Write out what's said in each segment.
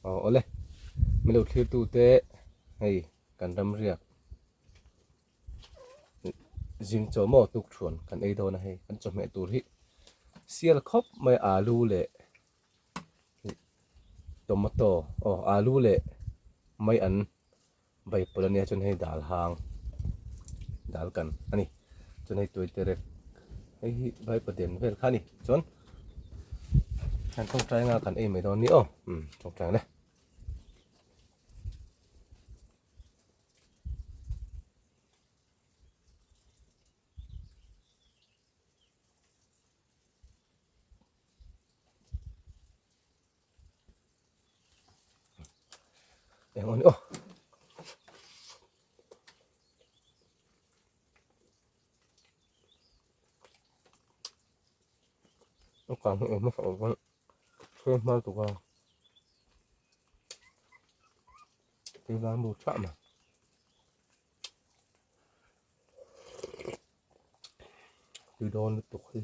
Aw awle min lo thlir tu te hei kan ram riak zing chaw maw tuk thuan kan ei dawn a hei kan chawhmeh tur hi sial khawp mai alu leh tomato aw alu leh mai an bai pawlh ania chuan hei dal hang dal kan a ni chuan hei tuai terek hei hi vai paden vel kha a ni chuan kan tawngtai anga kan ei mai dawn a ni aw umm tawngtai ang le. Eng aw ni aw. Nó càng hiện nó phải vẫn thêm bao tụ vào cái ván bù chạm mà từ đó nó tục đi.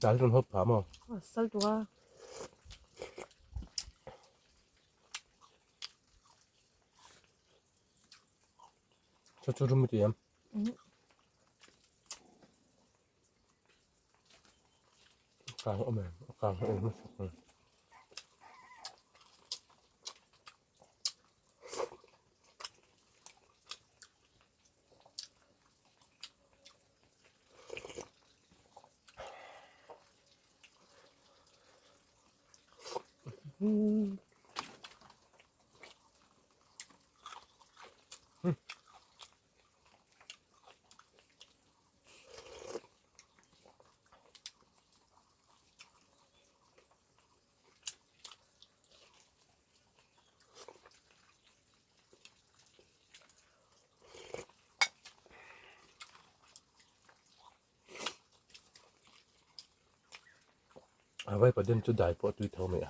Dal rawn hawp phah maw? A sal tuk a. Chu chu rum i ti em? Kang awm em? A kang awm hmasa ang. A vaipa den chu dai pawh a tui tho mai a.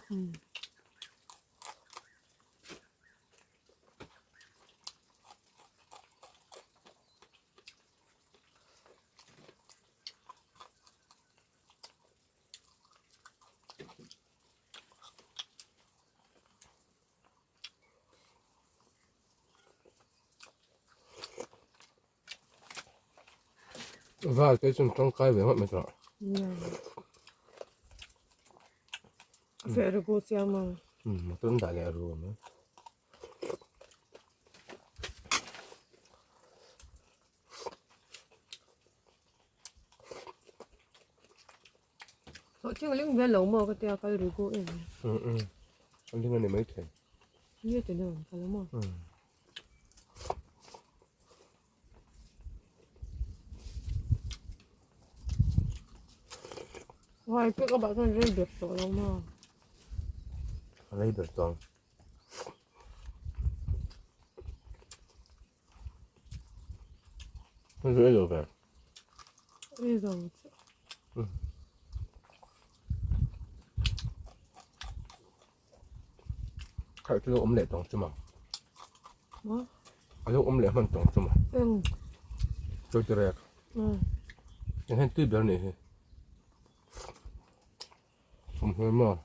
Val te chuan tangkai ve ngawt mai tawh. Feh ru ku chiang a. Um, motor an dah leh a ru awm e. Sawh thing a ling vel lo maw ka tia kal ru ku em. Um um, a ling a ni maithei. Nge ti deuh ang kal a maw. Um. Wai pick up ah chuan rei ber tawh lo maw. Rei ber tawh ang. Rei lo ve. Rei lo che. Khaih chu lo awm leh tawng chu maw? Maw? A lo awm leh hman tawng chu maw? Eng. Chawi ti rek. Eng hian tui ber nih hi. Awm hmel maw?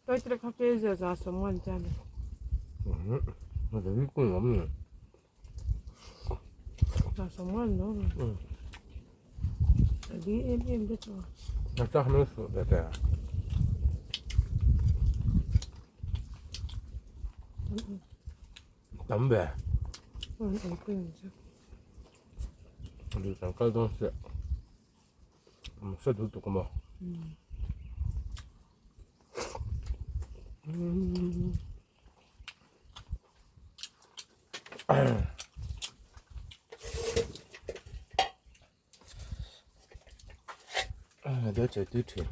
Tuai kha ke zia za sawm ngan che a ni. Za sawm ngan lo a ni. A li em em te chu. Tam ve. An ei pui ang che. Lui kan kal dawn sia. Hre duh tuk maw? Deu chei tui thin.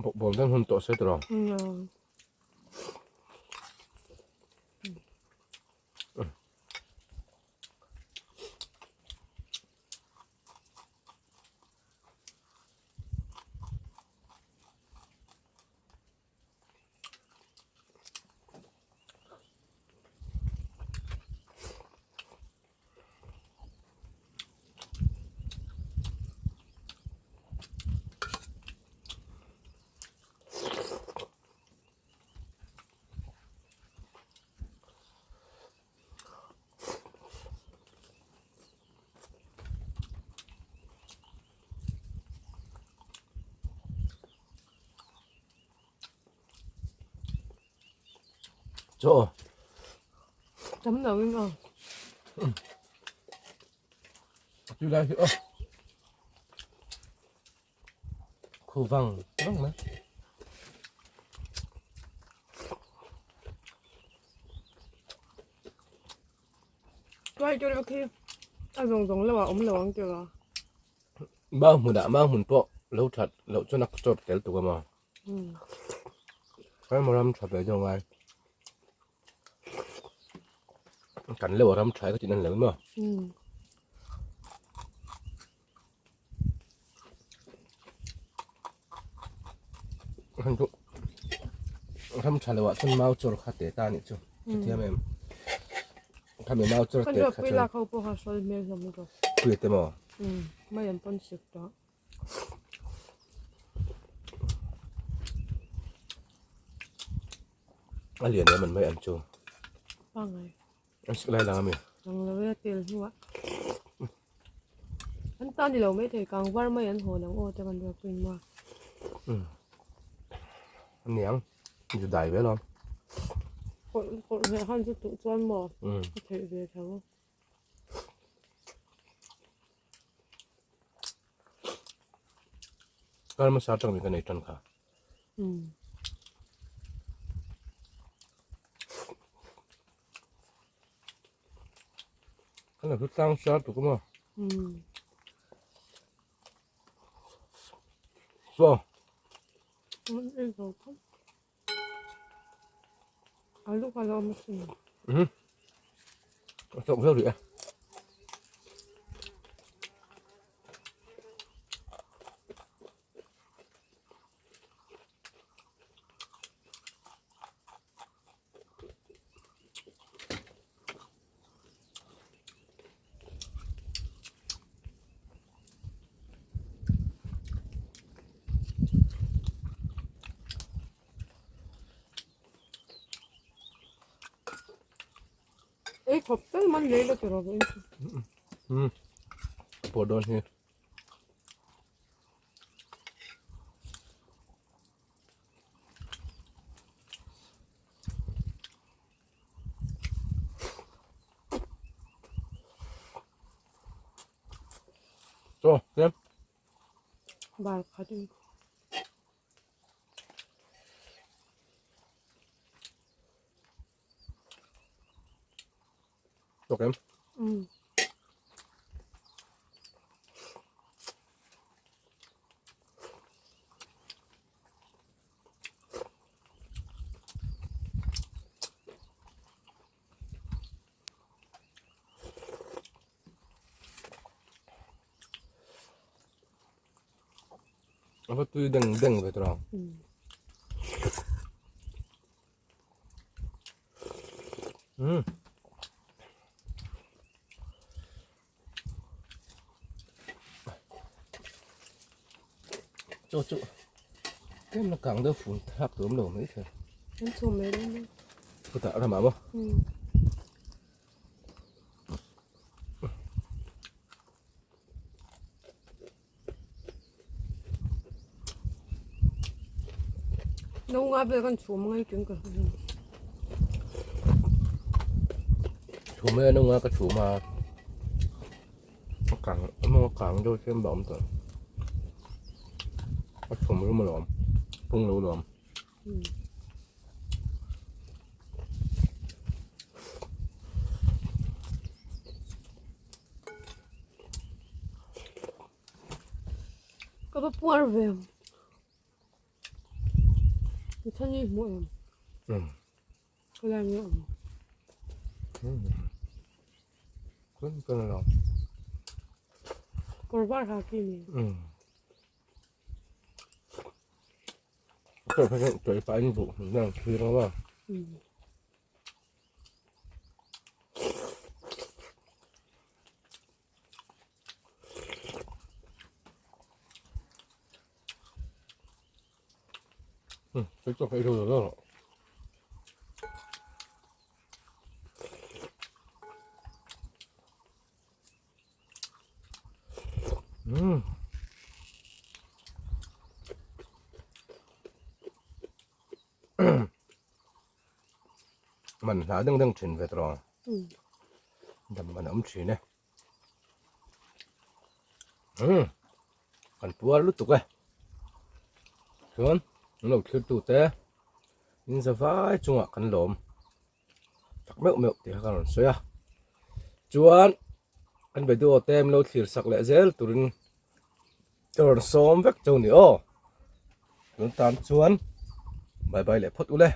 Bawkbawn dang hun tawh se tawh. Chaw. Tam lo in aw. Tui lai hi aw. Khu vang vang mai. Tuai chu khi a zawng zawng lo a awm lo ang tiraw. Mau hmunah mau hmun pawh lo that loh chuan a chawp tel tuk a maw. Ram ram tha ve zawng ai. Kan leuh a ram tha ka tih nan lo maw. Han chu ram tha loah chuan mau chawr kha te ta anih chu hrethiam em khami mau chawr te kha chuan lak ho pawh kha sawi hmel hlawm lutuk pui te maw mai an pawn sik tawh a lian em an mai an chu pangai an sik lai lang ami lang lo e tel hnuah An ta ni lo mai thei kang var mai an hawn ang aw te kan ruat pawhin maw. Aniang zu dai ve lo. Kawrh kawrh hmeh khan chu tuh chuan maw a theih ve tho. Kar hmasa atang min ka nei tan kha. Kan lo tlang sar tuk maw? So. Alu ka lo masin. Chok viau rih e. Ei khawp tal man lei la tiraw vawiin chu. Umm pawh dawn hi. Chaw tlem. Bar khat in. Tawk em? Umm. A va tui deng deng ve tawh ang. Umm. Chaw chu tlem la kang deuh fun thlak tur awm lo mai thei. An chhum mai dawn a. Chutah ramah maw? Umm. No nga vel kan chhum ngai ṭin ka hre. Chhum e no nga ka chhum a. A kang a maw a kang deuh hian bawm tawh. A chhum rum alawm pung lo lawm. Ka va puar ve ang. I thani hmuh em? Um. Ka lai nge awm? Um. Kun kun lo. Kawr var ha ki ni. Um. Tui pa in buh nang thlir ang a. Um. Tui tawk ei lo lo. Umm. Man hla deuh deuh thin ve tawh ang. Dam man a awm thin e. Umm. Kan puar lutuk e. Chuan an lo thlir tu te in za vai chungah kan lawm. Tak meuh meuh tih kha ka rawn sawi a. Chuan an video te min lo thlir sak leh zel turin ka rawn sawm vek cheu ni aw. Tun tan chuan bye bye leh phawt ule.